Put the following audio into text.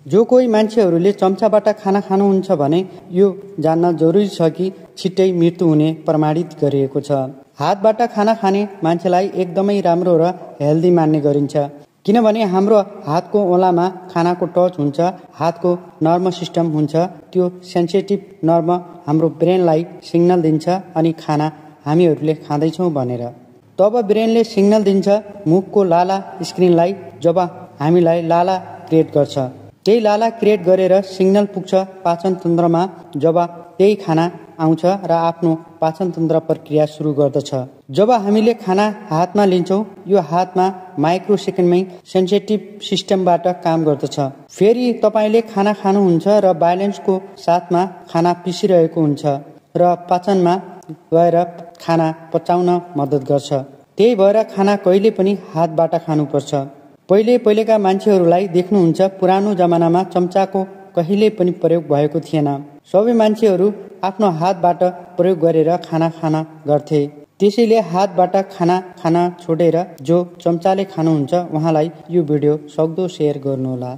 जो कोही मान्छेहरूले चम्चाबाट खाना खानुहुन्छ भने यो जान्न जरुरी छ कि छिट्टै मृत्यु हुने प्रमाणित गरिएको छ। हातबाट खाना खाने मान्छेलाई एकदमै राम्रो र हेल्दी मान्ने गरिन्छ, किनभने हाम्रो हातको औँलामा खानाको टच हुन्छ। हातको नर्भ सिस्टम हुन्छ, त्यो सेन्सिटिभ नर्भ हाम्रो ब्रेनलाई सिग्नल दिन्छ अनि खाना हामीहरूले खाँदैछौँ भनेर। तब ब्रेनले सिग्नल दिन्छ मुखको लाला स्क्रिनलाई, जब हामीलाई लाला क्रिएट गर्छ। त्यही लाला क्रिएट गरेर सिग्नल पुग्छ पाचन तन्त्रमा, जब त्यही खाना आउँछ र आफ्नो पाचन तन्त्र प्रक्रिया सुरु गर्दछ। जब हामीले खाना हातमा लिन्छौँ, यो हातमा माइक्रो सेकेन्डमै सेन्सिटिभ सिस्टमबाट काम गर्दछ। फेरि तपाईँले खाना खानुहुन्छ र ब्यालेन्सको साथमा खाना पिसिरहेको हुन्छ र पाचनमा गएर खाना पचाउन मद्दत गर्छ। त्यही भएर खाना कहिले पनि हातबाट खानुपर्छ। पहिलेका मान्छेहरूलाई देख्नुहुन्छ, पुरानो जमानामा चम्चाको कहिले पनि प्रयोग भएको थिएन। सबै मान्छेहरू आफ्नो हातबाट प्रयोग गरेर खाना खान गर्थे। त्यसैले हातबाट खाना खान छोडेर जो चम्चाले खानुहुन्छ उहाँलाई यो भिडियो सक्दो सेयर गर्नुहोला।